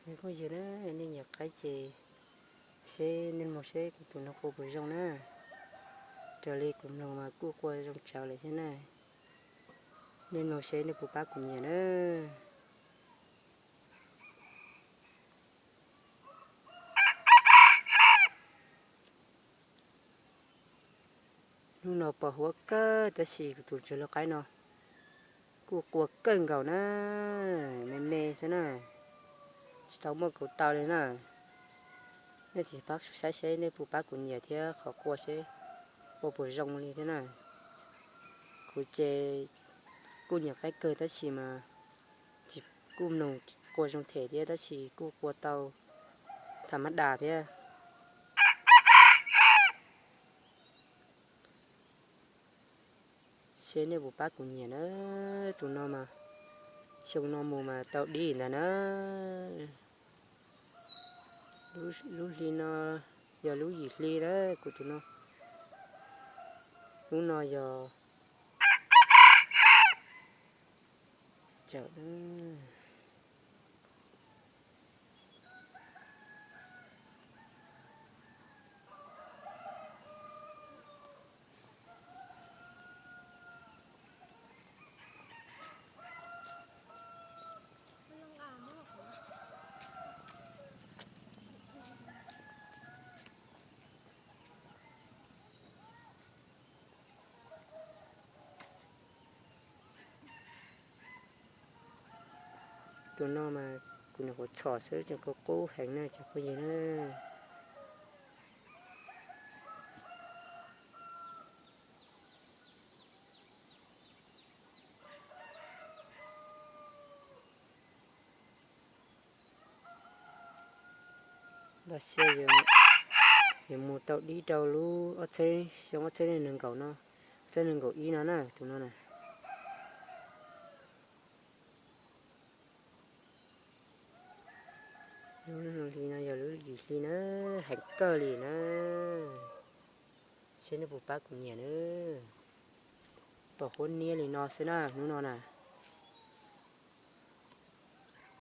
Phooj ywg na, nej nyiam qaib ces seb nej mloog seb kuv tus no qua puas zoo na. Raws li kuv mloog mas kuj qua zoo tsawv lawm thiab na. Nej mloog seb nej puas pab kuv nyiam na. Hnub no pos huab kawg tab sis kuv tus tswv lau qaib no kuj qua kawg nkaus na, me me xwb na, tsis tau muaj kauv taw li na. Nej tsis pab saib seb nej puas pab kuv nyiam thiab qhov qua seb qua puas zoo li thiab na. Kuv ces kuj nyiam qaib kawg tab sis mas tsis, kuj mloog qua zoo them thiab tab sis kuj qua tau tham mab das thiab. Seb nej puas pab kuv nyiam na. Tus no mas xyoo no mus mas tau dib ntag na. Lub hli no yog lub yim hli na, kuv tus no. Lub no yog cawm. Tus no mas kuv nyuam qhuav txhom xwb, cov kua qub heev na cov phooj ywg na. Los sis yuav mus tau dib rau lub ob txhiab, xyoo ob txhiab nees nkaum no, ob txhiab nees nkaum ib no na, tus no na. Lub hli no yog lub yim hli na, heev kawg li na. Seb nej puas pab kuv nyiam na. Pos huab niab li no xwb na, hnub no na.